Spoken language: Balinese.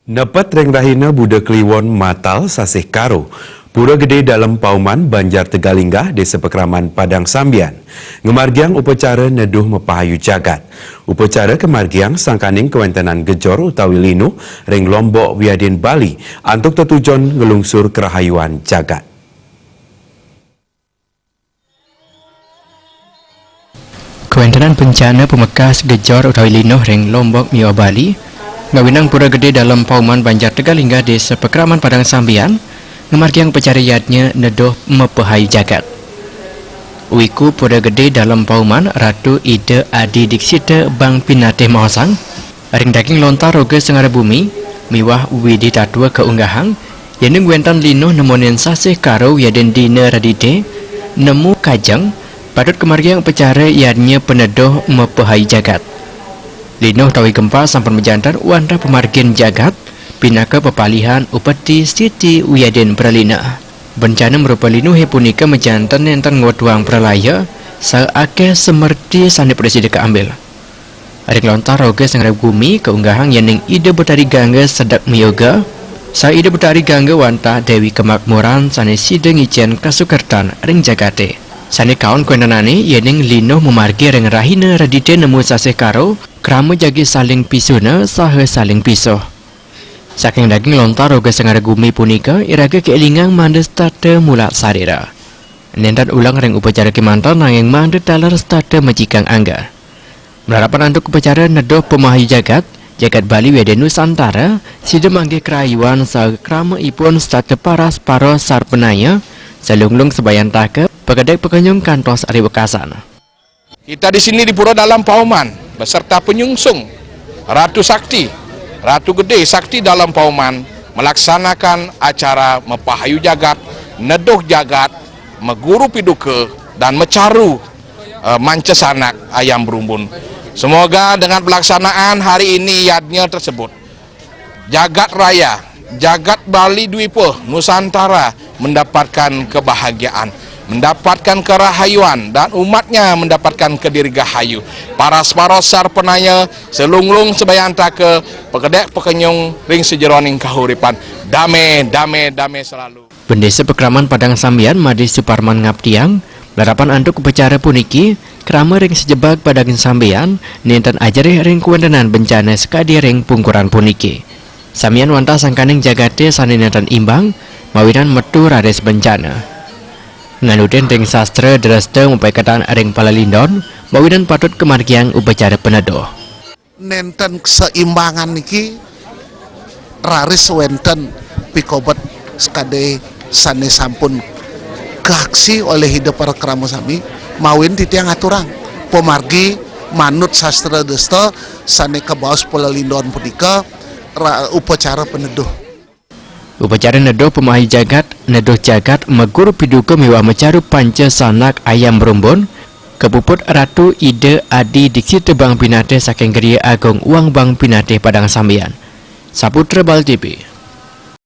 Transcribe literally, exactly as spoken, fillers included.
Nepet ring rahina Buda Kliwon matal sasih Karo, Pura Gedé Dalem Pauman, Banjar Tegalinggah, Désa Pakraman, Padang Sambian, ngamargiang upacara neduh mapahayu jagat. Upacara kamargiang sangkaning kawéntenan gejor utawi linuh ring Lombok wiadin Bali antuk tetujon nglungsur karahayuan jagat. Kawéntenan bencana pamekas gejor utawi linuh ring Lombok miwah Bali, ngawinang Pura Gedé Dalem Pauman, Banjar Tegalinggah, Désa Pakraman, Padang Sambian, ngamargiang upacara yadnya neduh mapahayu jagat. Wiku Pura Gedé Dalem Pauman, Ratu Ida Adi Diksita Bang Pinatih maosang, ring daging lontar Roga Sangara Bumi miwah Widi Tatwa kaunggahang, yéning wénten linuh nemonin sasih Karo wiadin dina Radité nemu kajeng, patut kamargiang upacara yadnya paneduh mapahayu jagat. Linuh utawi gempa sampun majanten wantah pamargin jagat, pinaka pepalihan upeti siti wiadin pralina. Bencana marupa linuhé punika majanten nénten ngwetuang pralaya, saha akéh semerti sané prasida kaambil. Ring lontar Roga Sangara Bumi kaunggahang yéning Ida Betari Gangga sedek mayoga, saha Ida Betari Gangga wantah Déwi Kemakmuran sané sida ngicén kasukertan ring jagaté. Sané kaon kawéntenané yéning linuh mamargi ring rahina Radité nemu sasih Karo, krama jagi saling pisuna saha saling pisuh. Saking daging lontar Roga Sangara Gumi punika, iraga kaélingang mangda setata mulat sarira. Nénten ulang ring upacara kémanten nanging mangda taler setata majikang angga. Malarapan antuk upacara neduh pamahayu jagat, jagat Bali wiadin Nusantara, sida manggih karahayuan saha krama ipun setata paras paros sarpanaya, salunglung sabayantaka, pakedék pakenyung kantos ri wekasan. Kita di sini di Pura Dalem Pauman beserta penyungsung Ratu Sakti, Ratu Gedé Sakti Dalem Pauman melaksanakan acara mapahayu jagat, neduh jagat, maguru piduka, dan macaru, eh, manca sanak ayam berumbun. Semoga dengan pelaksanaan hari ini yadnya tersebut, jagat raya, jagat Bali Dwipa, Nusantara mendapatkan kebahagiaan, mendapatkan kerahayuan, dan umatnya mendapatkan kedirgahayu. Paras paros sarpanaya, salunglung sabayantaka, pakedék pakenyung ring sajeroning kahuripan. Damé, damé, damé selalu. Bendésa Pakraman Padang Sambian Madé Suparman ngaptiang, malarapan antuk upacara puniki, krama ring sajebag Padang Sambian, nénten ajerih ring kawéntenan bencana sakadi ring pungkuran puniki. Samian wantah sangkaning jagaté sané nénten imbang, mawinan metu raris bencana. Nganutin ring sastra dresta mapaiketan ring palelindon, mawinan patut kamargiang upacara paneduh. Nénten keseimbangan niki raris wénten pikobet sakadi sané sampun kaaksi olih Ida para krama sami, mawinan titiang aturang pamargi manut sastra dresta sané kabaos palelindon punika ra-, upacara paneduh. Upacara neduh pamahayu jagat, neduh jagat, maguru piduka miwah macaru panca sanak ayam berumbun, kapuput Ratu Ida Adi Diksita Bang Pinatih saking Griya Agung Uang Bang Pinatih Padang Sambian. Saputra Bal T V.